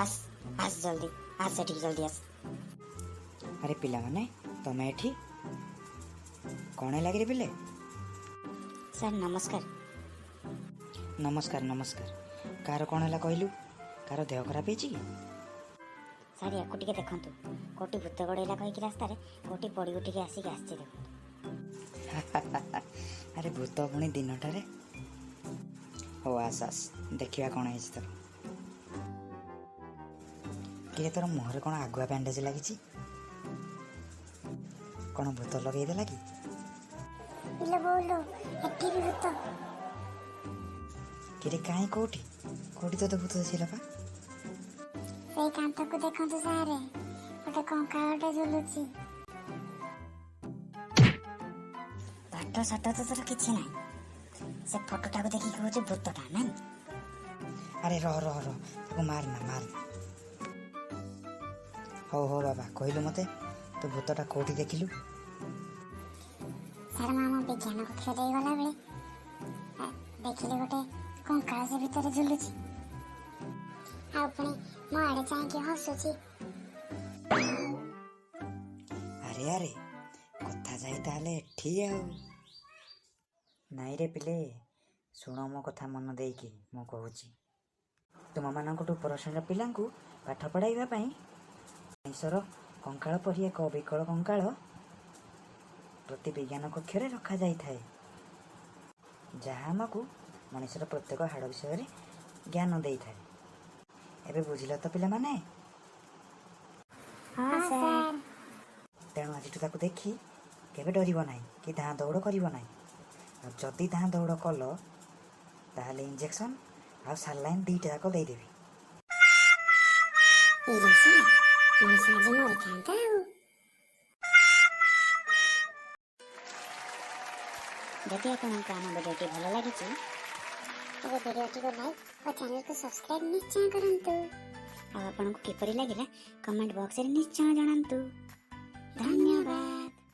ଆସ ଆସ, ଜଲ୍ଦି ଆସ, ସେଠିକି ଜଲ୍ଦି ଆସ। ଆରେ ପିଲାମାନେ, ତମେ ଏଠି? କ'ଣ ହେଲା କିରେ ପିଲେ? ସାର୍, ନମସ୍କାର। ନମସ୍କାର, ନମସ୍କାର। କାହାର କ'ଣ ହେଲା କହିଲୁ? କାହାର ଦେହ ଖରାପ ହେଇଛି କି? ସାର୍, ୟାକୁ ଟିକେ ଦେଖନ୍ତୁ। କୋଉଠି ଭୂତ ଗୋଡ଼େଇଲା କହିକି ରାସ୍ତାରେ କୋଉଠି ପଡ଼ି ଉଠିକି ଆସିକି ଆସିଛି, ଦେଖନ୍ତୁ। ଆରେ, ଭୂତ ପୁଣି ଦିନଟାରେ? ହଉ, ଆସ ଆସ, ଦେଖିବା କ'ଣ ହେଇଛି ତୋର। କିରେ, ତୋର ମୁହଁରେ କ'ଣ ଆଗୁଆ ବ୍ୟାଣ୍ଡେଜ୍ ଲାଗିଛି? କ'ଣ ଭୂତ ଲଗେଇଦେଲା କି? ଇଲୋ ବୋଉଲୋ, ଏଠି ବି ଭୂତ! କିରେ, କାହିଁ? କୋଉଠି କୋଉଠି ତୋତେ ଭୂତ ଦିଶିଲା ପା? ସେଇ କାନ୍ଥକୁ ଦେଖନ୍ତୁ ସାରେ, ଗୋଟେ କଙ୍କାଳଟେ ଝୁଲୁଛି। ପାଠ ସାଠ ତ ତୋର କିଛି ନାହିଁ, ସେ ଫଟୋଟାକୁ ଦେଖିକି କହୁଛି ଭୂତଟା, ନାଇଁ? ଆରେ ରହ ରହ ରହ, ତାକୁ ମାର ନା, ମାର ନା। ହଉ ହଉ ବାବା, କହିଲୁ ମୋତେ, ତୁ ଭୂତଟା କୋଉଠି ଦେଖିଲୁ? ସାର୍, ମୁଁ ଆମ ବିଜ୍ଞାନ କକ୍ଷ ଦେଇ ଗଲାବେଳେ ଦେଖିଲି ଗୋଟେ କଙ୍କାଳ ସେ ଭିତରେ ଝୁଲୁଛି, ଆଉ ପୁଣି ମୋ ଆଡ଼େ ଚାହିଁକି ହସୁଛି। ଆରେ ଆରେ, କଥା ଯାଇ ତାହେଲେ ଏଠି। ଆଉ ନାଇଁ ରେ ପିଲେ, ଶୁଣ ମୋ କଥା ମନ ଦେଇକି। ମୁଁ କହୁଛି, ତୁମମାନଙ୍କଠୁ ଉପର ଶ୍ରେଣୀର ପିଲାଙ୍କୁ ପାଠ ପଢ଼ାଇବା ପାଇଁ ମଣିଷର କଙ୍କାଳ ପରି ଏକ ଅବିକଳ କଙ୍କାଳ ପ୍ରତି ବିଜ୍ଞାନ କକ୍ଷରେ ରଖାଯାଇଥାଏ, ଯାହା ଆମକୁ ମଣିଷର ପ୍ରତ୍ୟେକ ହାଡ଼ ବିଷୟରେ ଜ୍ଞାନ ଦେଇଥାଏ। ଏବେ ବୁଝିଲ ତ ପିଲାମାନେ? ହଁ ସାର୍। ତେଣୁ ଆଜିଠୁ ତାକୁ ଦେଖି କେବେ ଡରିବ ନାହିଁ କି ଧାଁ ଦୌଡ଼ କରିବ ନାହିଁ। ଆଉ ଯଦି ଧାଁ ଦୌଡ଼ କଲ, ତାହେଲେ ଇଞ୍ଜେକ୍ସନ୍ ଆଉ ସାଲାଇନ୍ ଦୁଇଟା ଯାକ ଦେଇଦେବି। ଇଞ୍ଜେକ୍ସନ? ମଣିଷ ଆଜି ମରିଥାନ୍ତା ଆଉ। ଯଦି ଆପଣଙ୍କୁ ଆମ ଭିଡ଼ିଓଟି ଭଲ ଲାଗିଛି, ତେବେ ଭିଡ଼ିଓଟିକୁ ଲାଇକ୍ ଓ ଚ୍ୟାନେଲକୁ ସବସ୍କ୍ରାଇବ୍ ନିଶ୍ଚୟ କରନ୍ତୁ। ଆଉ ଆପଣଙ୍କୁ କିପରି ଲାଗିଲା, କମେଣ୍ଟ ବକ୍ସରେ ନିଶ୍ଚୟ ଜଣାନ୍ତୁ। ଧନ୍ୟବାଦ।